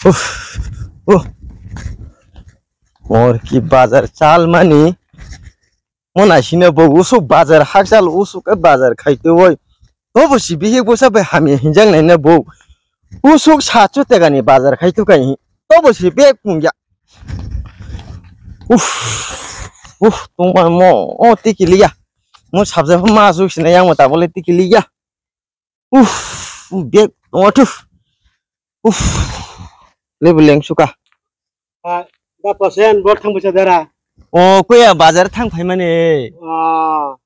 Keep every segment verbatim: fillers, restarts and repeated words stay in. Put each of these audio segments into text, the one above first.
Uff, uh. Mor ki bazar chal mani. Mo naisina bo usuk bazar hakchal usuk ke bazar khaitwi oi. Tobo si bihik bosa bai hamya hinjak naina bo. Usuk sacho tegani bazar khaitwi kai. Tobo si bek pungya. Uff. Uff, tungma mo. O tikiliya. Mo sabja ma asuk sina yang mo tabole tikiliya. Uff, bek tongo thu. Uff. Lebu leng suka. Ah, da percent bor thang bisa dara. O, kuya bazar thang phaimani. Ah.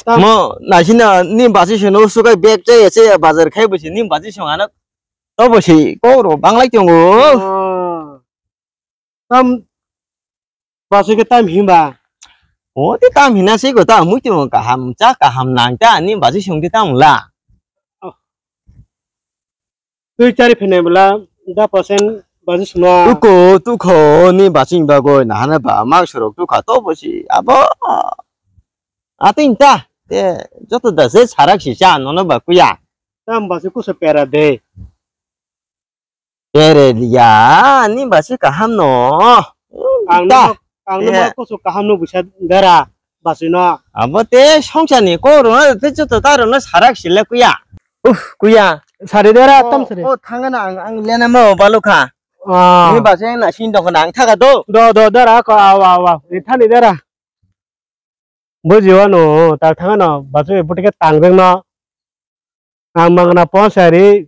Tam- Mo naisina ni basi seno suka bek chaya chaya bazar khai busi ni basi song ano. To busi koro banglai tongo. Ah. Tam basui ke tam himba. O, te tam hina se ko ta mui tong kaham cha kaham nang ta ni basi song te tam la. Oh. Tui chari phene bla da percent basi suna. Tuko, tuko ni basi bagoi nahana ba mak sorok tukha to busi abo. Ating ta te joto da se sarak si cha nono ba kuya. Tam basi kusa pera de. Ere liya, ni basi kaham no. Ang ta. No, ang no Eh. Ma kusu kaham no busa dara basi no. Abo te songsa ni koro no te joto taro no sarak sile kuya. Uf, kuya. Sari dara tam sari. O thanga na ang, ang lena mo balukha. Ah. Ni basi na sin dong na ang thaga do. Do, do, dara ko awa, awa. Ni thani dara. Bujiwano, tak thangano, bachwi bwtwi khe tangjak no. Ang mangna pon sari,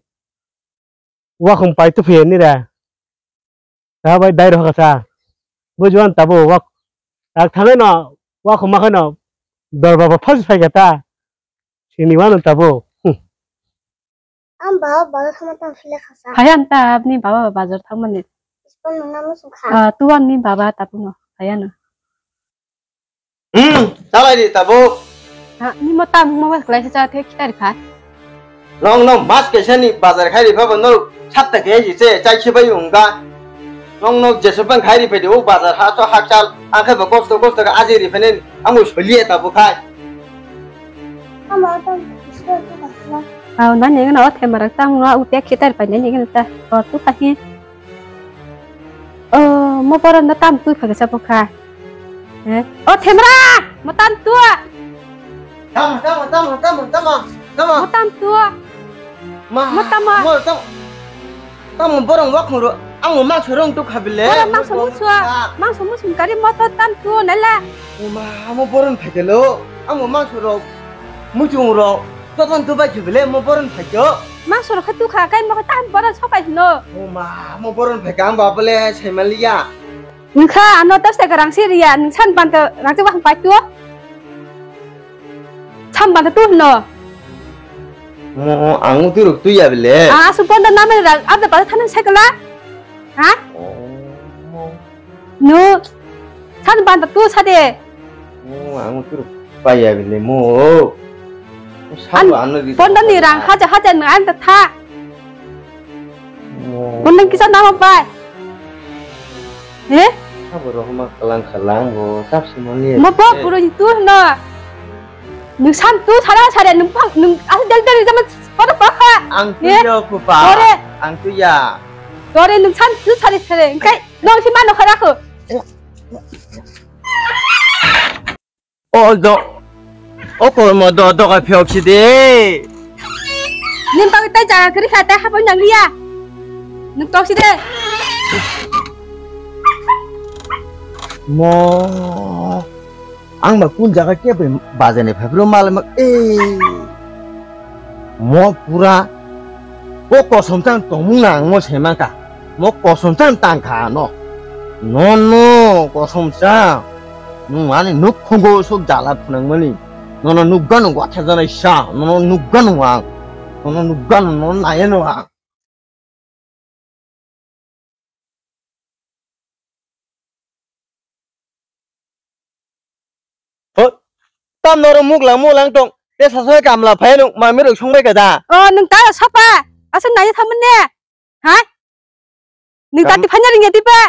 wakhung pai tuphiya nira. Ta bai dai rohaka sa. Bujiwano tabo wak, tak thangano, wakhung makhano, dor baba phas phai kha ta. Sini wano tabo. Hmm. Ang baba bazar thangma tang phile khasa. Phai ang ta abni baba bazar thangmani. Ispan nungna musu kha. Ah, tu abni baba tapuno. Phai ano. Hmm, chalai di tabuk. Ha, ni mo tam mo was klai cha the khitari pha. Nong nong mas kaisa ni bazar khai ri pha bo no sapta khe ji che chai se bai ungga. Nong nong jesu bang khai ri pha di o bazar ha so hakchal ang khai bo kosto kosto khe aji ri pha ni ang bo soliye tabuk khai. Ama tam isro tu kasla. Au na ni no the marak tam no u te khitari pha ni ni ta. O tu kha hi. Oh, mo boron no tam twi phai kisa bokha. Eh? Oh, Themra! Mo tam tu! Tama, tama, tama, tama, tama, tama. Mo tam tu! Ma, Mo tama. Mo tam, tama borong wakhung ro. Ang mo mangso rong tu khabile. Boron mangso musu. Mangso musu kari mo to tam tu nala. Ma, mo boron phaikelo. Ang mo mangso rok. Muchung rok. Toton tu bai khabile mo boron phaikyo. Mangso rok khe tu kha kai mo tam boron sokai hino. Ma, mo boron phaikha ang babale saimaliya. Wngkha ano tas taka rang si riya, nwng san banta rang si wahang pai tuo. San banta tu hino. Mo ang uti ruk tu ya bile. Ah, asu bonda nama rang, abda pada thanan sai kala. Ha? Oh. Nu, san banta tu sade. Mo ang uti ruk pai ya bile mo. An, bonda ni rang haja haja nwng anta tha. Bondon kisa nama pai. He? Abo rohma kalang kalang bo, tap simoni. Mo bo puro ni tur no. Nung san tu sara sara nung pang nung asal del del zaman pada papa. Ang tu ya kupa. Ore. Ang tu ya. Ore nung san tu sare sare. Engkai nong si mano khara ko. O do, o kormo do doga phiyok si de. Nin tau tai jaga kiri kha tai hapon nang liya. Nung tau si de. Mo, ang ma kun jaga ke bai bajani phai bro mal ma e. Mo pura o kosom tang tongmung na ang mo se mangka. Mo kosom tang tang kha no. No, no, kosom tang. Nung ani nuk khongo sok jala phunang mani. Nono nuk gano watha janai sa. Nono nuk gano ang. Nono nuk gano no naya no ang. Ho, tam noro muklang muklang tong. Te sasoi kamla phai nung mami rok songbai kada. O, nung ta sapa? Aswk nai thamne? Ha? Nung Kam- tati phanya ringya diba?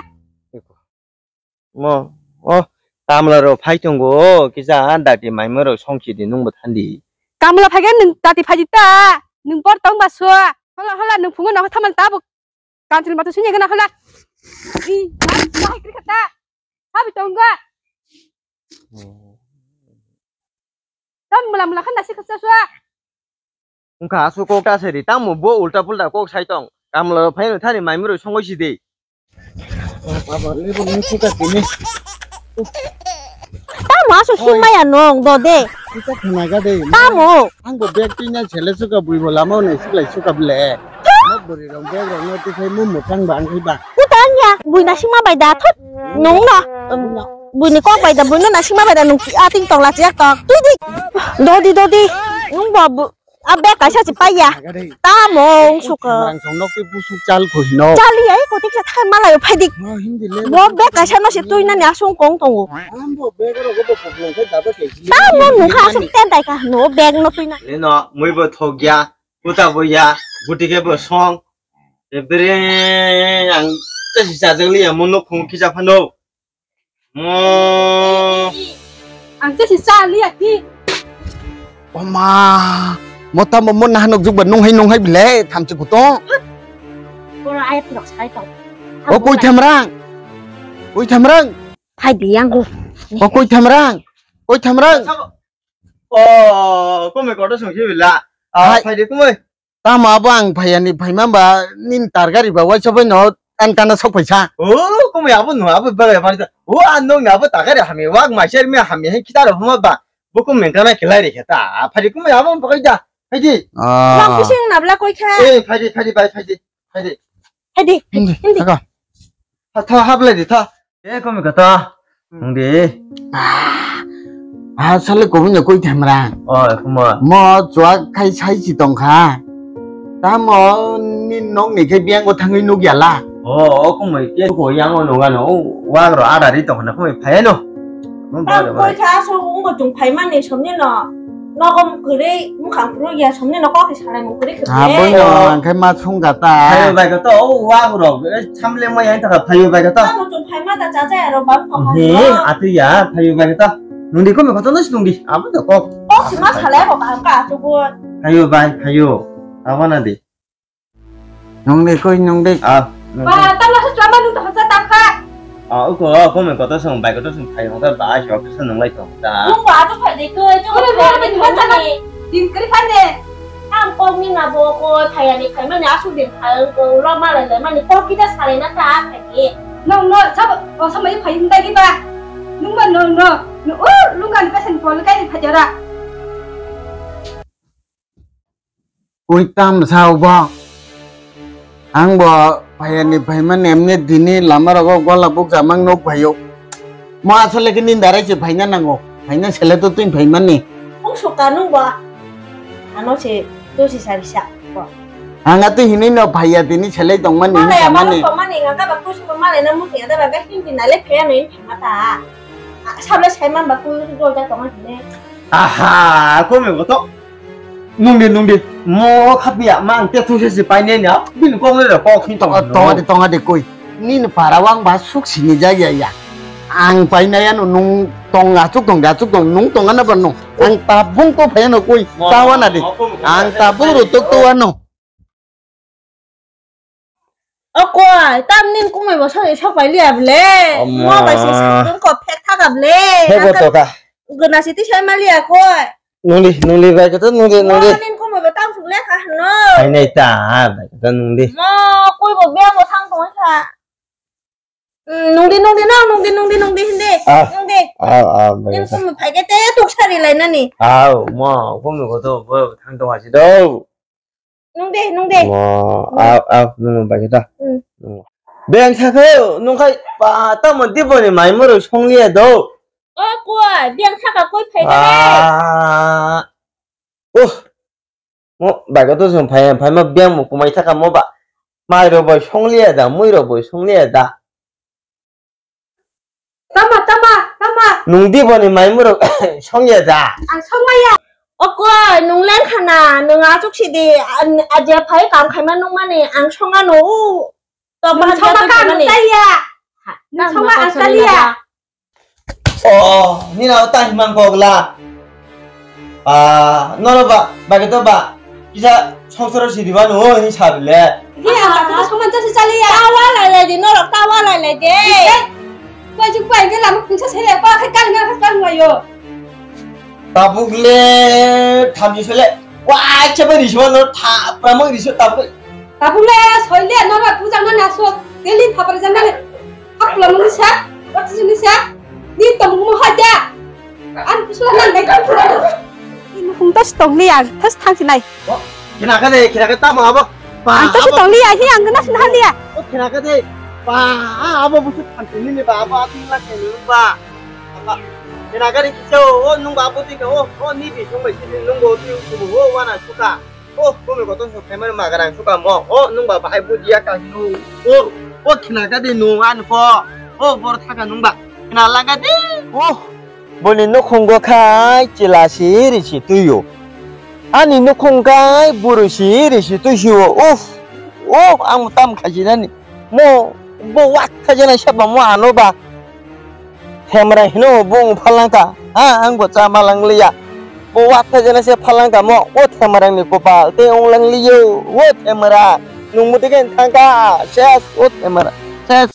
Mo, o, kamla rok phai tongo, kisa dati maima rok songsi di nungbo thandi. Kamla phai khe nung tati phai di ta, nung bor tong ba so. Hola, hola, nung phungo nang thaman tabuk. Antil mata sunya gana khala. I, mai kri kata. Habi tongga. Tam mula mula khanda sikha saswa. Wngkha aswk kok ta seri, tamo bo ulta pulta kok sai tong. Kamla phaino thani maimwrwi songwi si de. Baba, lebo nung sika tini. Tamo aswk singmaya nung do de. Sika khnaga de. Tamo. Ang bo bag twi nang sele suka bui bo lama nai siklai suka ble. Nok bwrwi rok bag rok no twi khai mung mwkhang ba ang khai ba. Uta anya bui nasingma bai da thot. Nung no. Bui ni kok bai da bui no nasingma bai da nung ating tong la chiak tong. Twi di. Dodi dodi. Nung bo bu-, a bag kaisa si paiya. Tamo wng suka. Ang song nok twi busuk chal khoi no. Chali ai kotik sa thang malai phai dik. Bo bag kaisa no si twi nani asung kong tongo. Ang bo bag rok bo poklong khai da ba khe. Tamo nung kha asung ten tai kha no bag no twi na. Leno mui bo thok ya. Kuta bo ya, guti khe bo song. Ebere ang tesi chajak liya mo nok khung kisa phano. Mo. Ang tesi cha liya ki. Oma, mo tamo mo nahanok jukba nung hai nung hai bile thamchi kuto. Kora ayat nok sai tong. O koi thamrang. Koi thamrang. Hai biyang go. O koi thamrang. Koi thamrang. O, kome koto song khe bila. Ah, hai. Phai de kome. Tamo abo ang phaiyani phaima ba nini targari ba waisa bai no tan tan sok phaisa. O, kome abo no abo ba ba ta. O, an nong na abo targari hami wak mai ser me hami he kita ro hama ba. Bo kome kana kelai re kheta. Phai de kome abo ba kai da. Phai de. Ah. Lam pising nabla koi kha. Eh, phai de, phai de, bai, phai de. Phai de. Phai de. Hindi, hindi. Tha, tha, hablai de, tha. Eh, kome kata. Nung di. Ah, sale kobun ya koi thamrang. Oh, kuma. Mo chuak khai sai si tong kha. Tamo ni nok ni khe biang ko thangwi nuk ya la. Oh, oh, kuma ke ko yang o nunga no. Wak ro ada ri tong na kuma phai no. Tam koi kha so ungo chung phai mani somni no. Nogo kwrwi, mukhang phuru ya, somni no kok salai mung kwrwi khwrwi. Ah, boino ang khai ma sung gata. Phayo bai gato, o wa rok, eh, samle mai ang taka phayo bai gato. Tamo chung phai ma da cha cha aro bang tong. He, atu ya, phayo bai gato. Nung di ko me koto no si nung di, abo da kok. Kok si ma salai ko kaham ka atu gun. Phayo bai, phayo. Abo na di. Nung de koi, nung de. Ah, nung de. Ba, tamo se chama nung to sa ta kha. Ah, uko, uko me koto song, bai koto song phai hota ba, si office nung lai tong ta. Nung ba to phai de koi, to phai de koi, phai de koi. Din kri phai de. Tam kok ni na bo ko, phai ani phai mani asu din phai ko, lo ma lai lai mani kok kita sare na ta phai de. Nung no, sab, o samai phai dagi ba. Nung ba no, no, no, o, nung kan pesen pol kai phai jara. Ui, tam sa bo. Ang bo phaiyani phaimani emni dini lama rogo gola bukjak mang nuk phaio. Mo asole khe nini darai se phaina nango. Phaina sele to twi phaimani. Ung suka nung bo. Ano se to si sa bisa. Bo. Ang atu hinui no phaiya tini sele tongmani. Malai hinwi amano samani. Tongmani nga ka ba kusi ko malai na musi ada ba ga hindi na le phaya no in phama ta. Sabla saiman ba kusi gol ja tongmani. Aha, kome bo to. Nungdi, nungdi. Mo khapiya, mang te thuse si paine nya. Bini kok le kok khin tong. Tonga de, tonga de koi. Nini para wang ba suk sini jaya ya. Ang paina ya no nung tong achuk tong, achuk tong, nung tong ana ba nung. Ang tabung to phaya no koi. Tawa na de. Ang tabung ro tok to ano. O koi, tam nin kumui bo sori sok pai liya ble. Omo. Mo bai se sakung ko phek thaga ble. Phek bo to ka. Gana siti sai ma liya koi. Nungdi, nungdi bai kata nungdi, nungdi. Mo nin kumui bo tam suk le kha hano. Ai nai ta, bai kata nungdi. Mo koi bo bia bo thang tong kha. Mm, nungdi, nungdi, no, nungdi, nungdi, nungdi, hindi. Ah. Nungdi. Ah, ah, bai kata. Nin kumui phai ke te tuk sari lai nani. Au, mo, kumui ko to bo thang tong asi do. Nung de, nung de. Mo, au, au, nung bai khe ta. Hmm. Nung. Beng sa khe, nung khai, pa, tamo diboni mai moro song liya do. O koi, beng sa ka koi phai ka re. Ah. Uh. Mo, bai khe to song phai, phai ma beng mo kumai thaka mo ba. Mai ro bai song liya da, mui ro bai song liya da. Tama, tama, tama. Nung di boni mai muruk songya da. Ang songmaya. O koi, nung leng khana, nung achuk sidi, an-, aja phai kam khaima nung mani, ang songa no. To nung bahar songma jatwi ka mani. Nung chaya. Ha, nung tama songma ang kok chaliya. Oh, ni na utai mang kok la. Ah, no, no, ba, ba, kito ba. Kisa Songsaro si diba no hin sa bile. Hi ang ta ta soman ta si chali ya. Tawa lai lai de norok tawa lai lai de. Pai ju pai ke lam khungsa sele pa khai kal nga khai kal nga yo. Tabuk le thamji sele. Wa chebe riso no tha pramang riso tabuk. Tabuk le soile no ba puja ma na so. Delhi thapar jang le. Hapla mani sa. Wat sini sa. Ni tong mo ha ja. Ang pusula nang dai. Ini hum tas tong li ang tas thang sinai. Oh, kina ka de, kina ka tamo abo. Pa, ang tas abo. Tong li ya, hi ang gana sin hal ya. Oh, kina ka de. Pa, abo busu thang sini ni ba, abo ating la kene ba. Apa? Kina ka de kicho, oh, nung ba abo ti ka, oh, oh, ni bi song ba sini nung go ti, oh, wana suka. Oh, bumi kotor sok khaimani magarang suka mo. Oh, nung ba bahai bujiya ka hino. Oh, oh, khina ka de nung ani po. Oh, bor thaka nung ba. Khina lang ka de. Oh, boni nukhung go khai chila si ri si tuyo. Ani nukhung khai buru si ri si tuyo. Uff. Oh, ang tam khaji nani. Mo, bo wak khaji na saba mo ano ba. Themra hino bung phalangka, ha, ang bo chama langliya. Bo watha jena se phalangka mo, o themra ni kopal, te ong langliyo, o themra. Nung muti ke thangka, ses, o themra, ses.